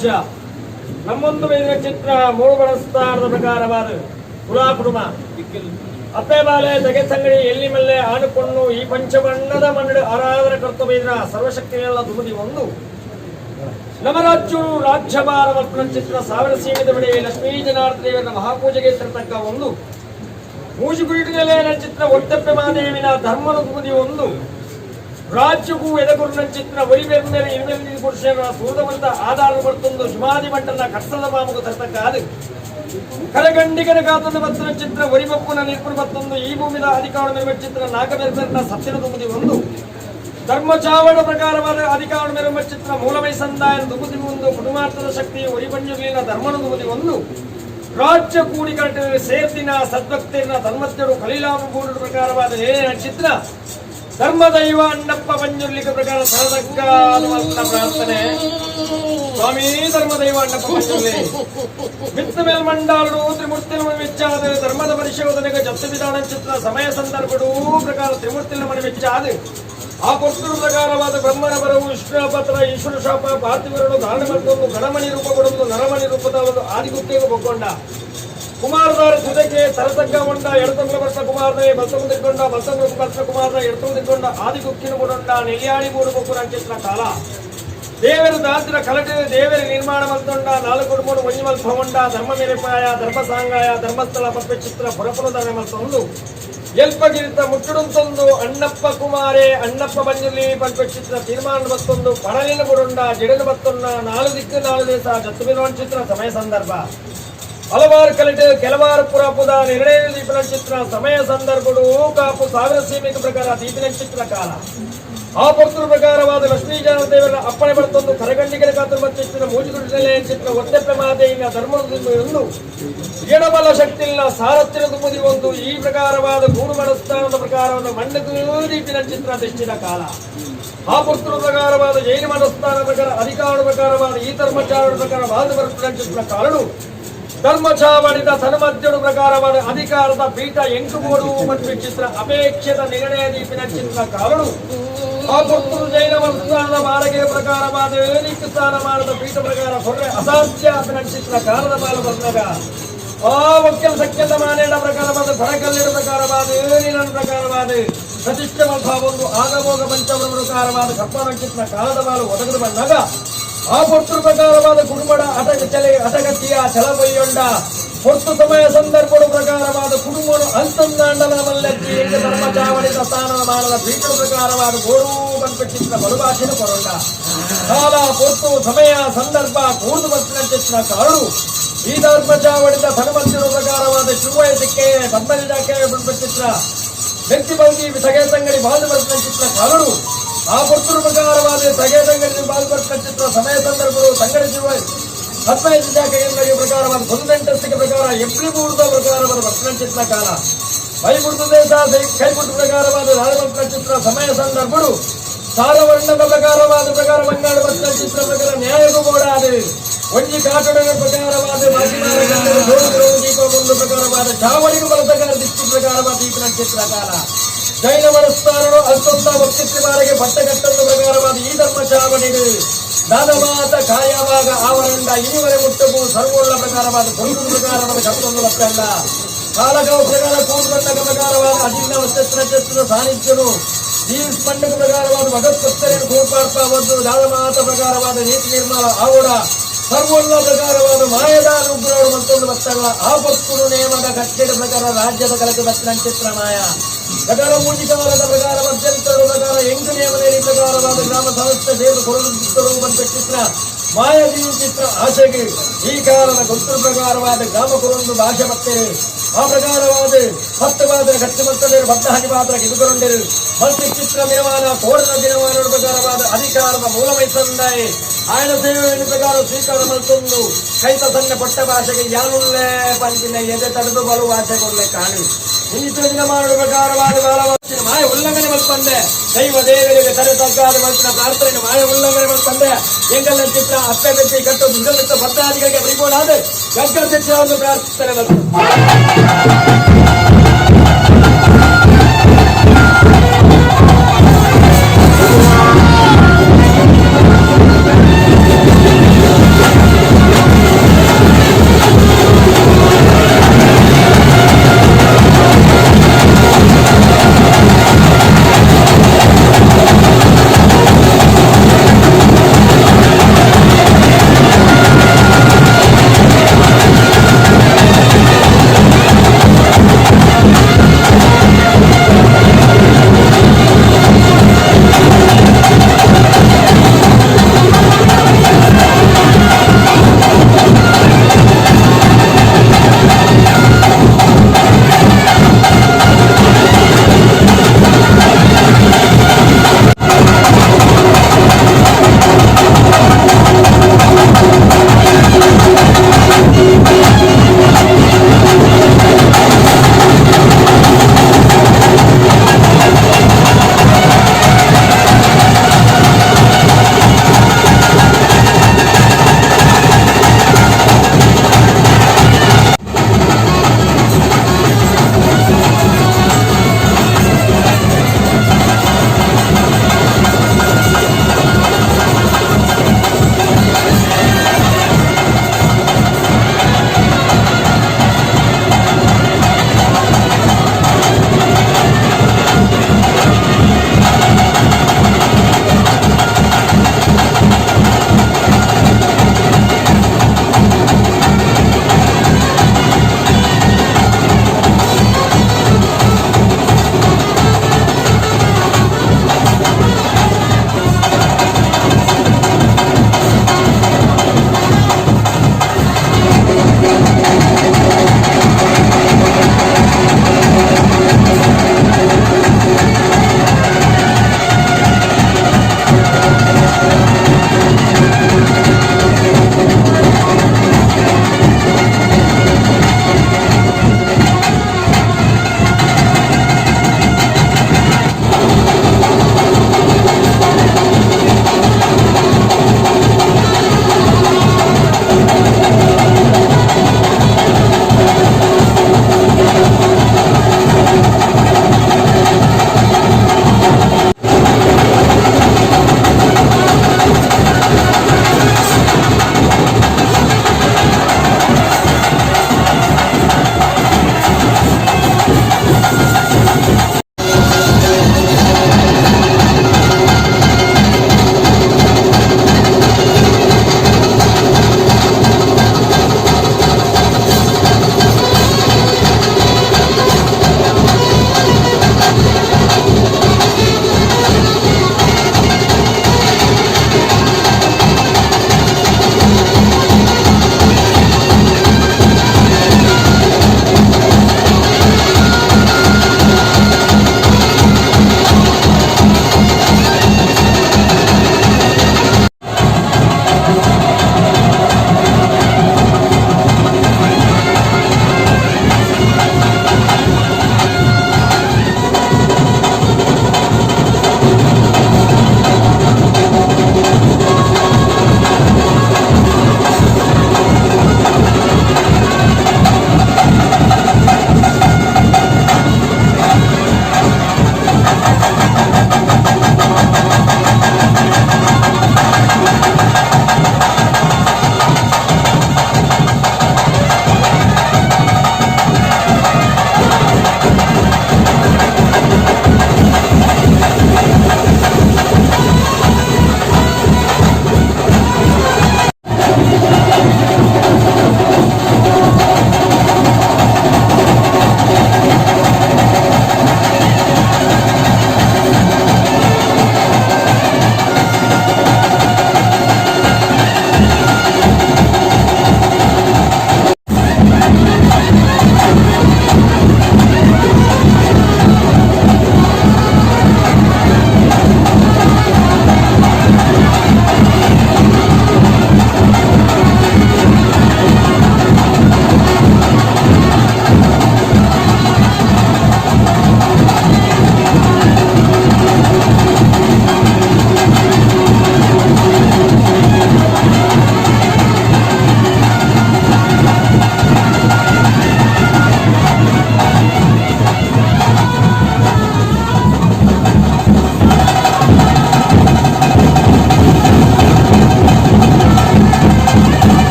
ರಾಜ್ಯ ನಮ್ಮೊಂದು ಮೇಲಿನ ಚಿತ್ರ ಮೂರು ಸ್ಥಾನದ ಪ್ರಕಾರವಾದ ಕುಲಾ ಕುಟುಂಬ ಅಪ್ಪೆ ಬಾಲೆ ತಗೆ ತಂಗಡಿ ಎಲ್ಲಿ ಮಲ್ಲೆ ಆನುಕೊಂಡು ಈ ಪಂಚಬಣ್ಣದ ಮನ್ನಡು ಆರಾಧನೆ ಕರ್ತವ್ಯ ಸರ್ವಶಕ್ತಿಗಳೆಲ್ಲ ದುಮದಿ ಒಂದು ನಮ್ಮ ರಾಜ್ಯವು ರಾಜ್ಯಭಾರ ಚಿತ್ರ ಸಾವಿರ ಸೀಮಿತ ಬಿಡಿ ಲಕ್ಷ್ಮೀ ಜನಾರ್ದನ ದೇವರ ಮಹಾಪೂಜೆಗೆ ತರತಕ್ಕ ಒಂದು ಮೂಜುಗುರಿಟಲೆ ಚಿತ್ರ ಒಟ್ಟಪ್ಪೆ ಮಹಾದೇವಿನ ಧರ್ಮದ ದುಮದಿ ಒಂದು ರಾಜ್ಯಕ್ಕೂ ಎದಗುರುನ ಚಿತ್ರ ಒರಿಬೆರ್ಮೇಲೆ ಇರುಮೆಲ್ಲಿ ಪುರುಷರ ಸೂರ್ಯವಂತ ಆಧಾರ ಬರ್ತೊಂದು ಸುಮಾದಿ ಮಂಟನ ಕಟ್ಸದ ಮಾಮುಗ ತರತಕ್ಕ ಅದು ಕರಗಂಡಿಗನ ಗಾತದ ಬತ್ತನ ಚಿತ್ರ ಒರಿಬಪ್ಪುನ ನಿರ್ಪುಣ ಬತ್ತೊಂದು ಈ ಭೂಮಿದ ಅಧಿಕಾರ ಮೇರೆ ಚಿತ್ರ ನಾಗಬೆರ್ಬೆರ್ನ ಸತ್ಯನ ದುಮದಿ ಒಂದು ಧರ್ಮಚಾವಣ ಪ್ರಕಾರವಾದ ಅಧಿಕಾರ ಮೇರೆ ಚಿತ್ರ ಮೂಲಮೈ ಸಂದಾಯ ದುಮದಿ ಒಂದು ಕುಟುಂಬಾರ್ಥದ ಶಕ್ತಿ ಒರಿಬಂಜುಲಿನ ಧರ್ಮನ ದುಮದಿ ಒಂದು ರಾಜ್ಯ ಕೂಡಿಕಟ್ಟು ಸೇರ್ತಿನ ಸದ್ಭಕ್ತಿನ ಧರ್ಮಸ್ಥರು ಕಲೀಲಾಮ ಗೂಡು ಪ್ರಕಾರವಾದ ಏನ ಚಿತ್ರ ಧರ್ಮದೈವ ಅಣ್ಣಪ್ಪ ಪಂಜುರ್ಲಿಕ ಪ್ರಕಾರ ಸರದಕ್ಕ ಪ್ರಾರ್ಥನೆ. ಸ್ವಾಮಿ ಧರ್ಮದೈವ ಅಣ್ಣಪ್ಪ ಪಂಜುರ್ಲಿ ಮಿತ್ತ ಮೇಲ್ಮಂಡಾಲನು ತ್ರಿಮೂರ್ತಿನ ಮೆಚ್ಚಾದ ಧರ್ಮದ ಪರಿಶೋಧನೆಗೆ ಜಪ್ತ ವಿಧಾನ ಚಿತ್ರ ಸಮಯ ಸಂದರ್ಭಡು ಪ್ರಕಾರ ತ್ರಿಮೂರ್ತಿನ ಮನೆ ಮೆಚ್ಚಾದ ಆ ಪುಸ್ತಕ ಪ್ರಕಾರವಾದ ಬ್ರಹ್ಮನ ಬರವು ವಿಷ್ಣುಪತ್ರ ಈಶ್ವರ ಶಾಪ ಪಾರ್ಥಿವರನು ಧಾರಣ ಮತ್ತೊಂದು ಗಣಮಣಿ ರೂಪ ಕೊಡುವುದು ನರಮಣಿ ರೂಪದ ಒಂದು ಆದಿಗುತ್ತಿಗೆ ಒಗ್ಗೊಂಡ ಕುಮಾರದಾರ ಸುದಕ್ಕೆ ತರತಕ್ಕ ಉಂಡ ಎಡತಂಗ್ಲ ವರ್ಷ ಕುಮಾರನೇ ಬಲ್ತಂದಿಕೊಂಡ ಬಲ್ತಂಗ್ಲ ವರ್ಷ ಕುಮಾರನ ಎಡತಂದಿಕೊಂಡ ಆದಿಗುಕ್ಕಿನ ಗುಡೊಂಡ ನೆಲ್ಯಾಳಿ ಮೂಡು ಬೊಕ್ಕು ಚಿತ್ರ ಕಾಲ ದೇವರ ದಾಂತಿನ ಕಲಟೆ ದೇವರ ನಿರ್ಮಾಣ ಮಲ್ತೊಂಡ ನಾಲ್ಕು ಮೂರು ಒಂಜಿಮಲ್ ಭವಂಡ ಧರ್ಮ ಮೇರೆಪಾಯ ಧರ್ಮ ಸಾಂಗಾಯ ಧರ್ಮಸ್ಥಳ ಪಪ್ಪೆ ಚಿತ್ರ ಪುರಪುರ ಧರ್ಮ ಮಲ್ತೊಂದು ಎಲ್ಪಗಿರಿತ ಮುಟ್ಟುಡುಂತೊಂದು ಅಣ್ಣಪ್ಪ ಕುಮಾರೆ ಅಣ್ಣಪ್ಪ ಬಂಜುಲಿ ಪಲ್ಪೆ ಚಿತ್ರ ತೀರ್ಮಾನ ಬತ್ತೊಂದು ಪಡಲಿನ ಬುಡುಂಡ ಜಡಲು ಬತ್ತೊಂಡ ನಾಲು ದಿಕ್ಕು ನಾಲು ದೇಶ ಜತ್ತು ಚಿತ್ರ ಸಮಯ ಸಂದರ್ಭ ಹಲವಾರು ಕಲಿಟು ಕೆಲವಾರು ಪುರಪುದ ನಿರ್ಣಯ ದೀಪನ ಚಿತ್ರ ಸಮಯ ಸಂದರ್ಭಡು ಕಾಪು ಸಾವಿರ ಸೀಮೆಗೆ ಪ್ರಕಾರ ದೀಪಿನ ಚಿತ್ರ ಕಾಲ ಆ ಪುರ್ತುರ ಪ್ರಕಾರವಾದ ಲಕ್ಷ್ಮೀ ದೇವರ ಅಪ್ಪಣೆ ಬರ್ತೊಂದು ಕರಗಂಡಿಗರ ಕಾತುರ ಚಿತ್ರ ಮೂಜಿಗುಡಿಸಲೆ ಚಿತ್ರ ಒತ್ತೆ ಪ್ರಮಾದೆಯ ಧರ್ಮದ ಒಂದು ಎಡಬಲ ಶಕ್ತಿಲ್ಲ ಸಾರಥ್ಯದ ತುಮುದಿ ಒಂದು ಈ ಪ್ರಕಾರವಾದ ಗೂಡು ಮನಸ್ಥಾನದ ಪ್ರಕಾರವಾದ ಮಣ್ಣು ದೀಪಿನ ಚಿತ್ರ ದೃಷ್ಟಿನ ಕಾಲ ಆ ಪುರ್ತುರ ಪ್ರಕಾರವಾದ ಜೈನ ಮನಸ್ಥಾನ ಪ್ರಕಾರ ಅಧಿಕಾರ ಪ್ರಕಾರವಾದ ಈ ಧರ್ಮಚಾರ ಪ್ರಕಾರ ವಾದ ಬರ್ತುನ ಚಿತ್ರ ಕಾಲಡು ಧರ್ಮಚಾವಣಿದ ತನ್ಮಧ್ಯಡು ಪ್ರಕಾರವಾದ ಅಧಿಕಾರದ ಪೀಠ ಎಂಕುಬೋಡು ಮತ್ತು ಚಿತ್ರ ಅಪೇಕ್ಷಿತ ನಿರ್ಣಯ ದೀಪಿನ ಚಿತ್ರ ಕಾಲಡು ಆ ಪುರ್ತುರು ಜೈನ ಮನಸ್ಥಾನದ ಮಾರಗೆಯ ಪ್ರಕಾರವಾದ ಏನಿಕ್ ಸ್ಥಾನಮಾನದ ಪೀಠ ಪ್ರಕಾರ ಹೊರ್ರೆ ಅಸಾಧ್ಯ ಚಿತ್ರ ಕಾಲದ ಬಾಲ ಬಂದಾಗ ಆ ವಕ್ಯಲ್ ಸಖ್ಯದ ಮಾನೇಡ ಪ್ರಕಾರವಾದ ಬಡಕಲ್ಲಿಡ ಪ್ರಕಾರವಾದ ಏನಿನ ಪ್ರಕಾರವಾದ ಪ್ರತಿಷ್ಠೆ ಒಂದು ಆಗಭೋಗ ಪಂಚವರ ಪ್ರಕಾರವಾದ ಕಪ್ಪನ ಚಿತ್ರ ಕಾಲದ ಬಾಲು ಒದಗದು ಬಂದಾಗ ಆ ಪೊರ್ತು ಪ್ರಕಾರವಾದ ಕುಟುಂಬದ ಅಟಕ ಚಲೆ ಅಟಗತಿಯ ಛಲಬೊಯ್ಯೊಂಡ ಪೊರ್ತು ಸಮಯ ಸಂದರ್ಭಡು ಪ್ರಕಾರವಾದ ಕುಟುಂಬನು ಅಂತಂದಾಂಡಲ ಮಲ್ಲಜ್ಜಿ ಎಂದ ಧರ್ಮ ಚಾವಡಿದ ಸ್ಥಾನದ ಮಾನದ ಪೀಠ ಪ್ರಕಾರವಾದ ಗೋಡು ಚಿತ್ರ ಬಲುಭಾಷೆನ ಕೊರೊಂಡ ಕಾಲ ಪೊರ್ತು ಸಮಯ ಸಂದರ್ಭ ಕೂರ್ದು ಬಸ್ಸಿನ ಚಿತ್ರ ಕಾರಡು ಈ ಧರ್ಮ ಚಾವಡಿದ ಧರ್ಮಸ್ಥಳ ಪ್ರಕಾರವಾದ ಶಿವಯ ಸಿಕ್ಕೆ ಪದ್ಮನಿಜಾಕೆ ಚಿತ್ರ ವ್ಯಕ್ತಿ ಬಂದಿ ತಗೆ ತಂಗಡಿ ಬಾಲ್ದು ಬರ್ತಿನ ಚಿತ್ರ ಕಾಲಡು ಆ ಪುರ್ತುರ ಪ್ರಕಾರವಾದ ತಗೆ ತಂಗಡಿ ಬಾಲ್ ಬರ್ತಿನ ಚಿತ್ರ ಸಮಯ ಸಂದರ್ಭಗಳು ತಂಗಡಿ ಶಿವ ಹದಿನೈದು ಜಾಕೆ ಪ್ರಕಾರವಾದ ಬಂದಂಟಸ್ತಿಗೆ ಪ್ರಕಾರ ಎಪ್ರಿ ಮೂರ್ತ ಪ್ರಕಾರವಾದ ಬರ್ತಿನ ಚಿತ್ರ ಕಾಲ ವೈಕುಂಠ ದೇಶ ಕೈಕುಂಠ ಪ್ರಕಾರವಾದ ರಾಜವಂತ ಚಿತ್ರ ಸಮಯ ಸಂದರ್ಭಗಳು ಸಾರವರ್ಣದ ಪ್ರಕಾರವಾದ ಪ್ರಕಾರ ಬಂಗಾಳ ಬರ್ತಿನ ಚಿತ್ರ ಪ್ರಕಾರ ನ್ಯಾಯಗೂ ಬೋಡಾದ ಒಂಜಿ ಕಾಟಡದ ಪ್ರಕಾರವಾದ ಮಾಸಿಮಾರ ದೀಪ ಒಂದು ಪ್ರಕಾರವಾದ ಚಾವಡಿಗೂ ಬಲತಕಾರ ದಿಕ್ಕು ಪ್ರಕಾರವಾದ ದೀಪನ ಚಿತ್ರ ಕಾಲ ಜೈನ ಮನಸ್ಥಾನರು ಅಲ್ಪಂತ ವಕ್ತಿತ್ರಿಮಾರಿಗೆ ಪಟ್ಟಕಟ್ಟನ್ನು ಪ್ರಕಾರವಾದ ಈ ಧರ್ಮ ಚಾವಣಿಡು ದಾನಮಾತ ಕಾಯವಾಗ ಆವರಂಡ ಇನಿವರೆ ಮುಟ್ಟುಗು ಸರ್ವೋಳ್ಳ ಪ್ರಕಾರವಾದ ಕೊಲ್ಲು ಪ್ರಕಾರವಾದ ಕರ್ತೊಂದು ಲಕ್ಕಂಡ ಕಾಲಗವ ಪ್ರಕಾರ ಕೂಡುಬಂಡ ಪ್ರಕಾರವಾದ ಅಜಿರ್ಣ ವಸ್ತ್ರ ಚಿತ್ರದ ಸಾನ್ನಿಧ್ಯನು ಈ ಪಂಡಕ ಪ್ರಕಾರವಾದ ಭಗವತ್ಭಕ್ತರೇನು ಕೂರ್ಪಾಡ್ತಾ ದಾನಮಾತ ಪ್ರಕಾರವಾದ ನೀತಿ ನಿರ್ಮಾಣ ಆವಡ ಸರ್ವೋಲ್ಲ ಪ್ರಕಾರವಾದ ಮಾಯದ ಅನುಗ್ರಹಗಳು ಮತ್ತೊಂದು ಭಕ್ತಗಳ ಆ ಭಕ್ತರು ನೇಮದ ಕಟ್ಟಡ ಪ್ರಕಾರ ರಾಜ್ಯದ ಕಲಕ ಭಕ್ತನ ಚಿತ್ರ ಮಾಯ ಪ್ರಕಾರ ಮೂಜಿಕಾಲದ ಪ್ರಕಾರ ಮಧ್ಯಂತರ ಪ್ರಕಾರ ಎಂಟು ನೇಮನೇರಿ ಪ್ರಕಾರವಾದ ಗ್ರಾಮ ಸಂಸ್ಥೆ ಸೇರು ಕೊರಗುತ್ತರು ಬಂದ ಚಿತ್ರ ಮಾಯದಿ ಚಿತ್ರ ಆಶೆಗೆ ಈ ಕಾಲದ ಗೊತ್ತು ಪ್ರಕಾರವಾದ ಗ್ರಾಮ ಕುರೊಂದು ಭಾಷೆ ಬರ್ತೇವೆ ಆ ಪ್ರಕಾರವಾದ ಹತ್ತು ಮಾತ್ರ ಖರ್ಚು ಮತ್ತಲೇರು ಭಕ್ತ ಹನಿ ಮಾತ್ರ ಇದುಕೊಂಡರು ಮಲ್ತಿ ಚಿತ್ರ ದಿನಮಾನ ಕೋಡದ ದಿನಮಾನ ಪ್ರಕಾರವಾದ ಅಧಿಕಾರದ ಮೂಲಮೈಸಂದಾಯ ಆಯನ ಸೇವೆಯನ್ನು ಪ್ರಕಾರ ಸ್ವೀಕಾರ ಮಲ್ತೊಂದು ಕೈತ ಸಣ್ಣ ಪಟ್ಟ ಭಾಷೆಗೆ ಯಾನುಳ್ಳೆ ಪಂಚಿನ ಎದೆ ತಡೆದು ಬಲು ಭಾಷೆಗೊಳ್ಳೆ ಕಾಣಿ ಇಂದಿನ ದಿನಮಾನ ಪ್ರಕಾರವಾದ ಬಾಲವಾಸಿನ ಮಾಯ ಉಲ್ಲಂಘನೆ ಮಲ್ಪಂದೆ ದೈವ ದೇವರಿಗೆ ತಲೆ ತಗ್ಗಾದ ಮಲ್ಪಿನ ಪ್ರಾರ್ಥನೆ ಮಾಯ ಉಲ್ಲಂಘನೆ ಮಲ್ಪಂದೆ ಎಂಗಲ್ಲ ಚಿತ್ರ ಅಪ್ಪೆ ಬೆಟ್ಟಿ ಕಟ್ಟು ದುರ್ಗಮಿತ್ತ ಭಕ್ತಾದಿಗಳಿಗೆ ಪರಿಪೂರ್ಣ ಗಗ್ಗ ಚಿತ್ರವನ್ನು ಪ್ರಾರ್ಥನೆ ಮಲ್ಪಂದೆ.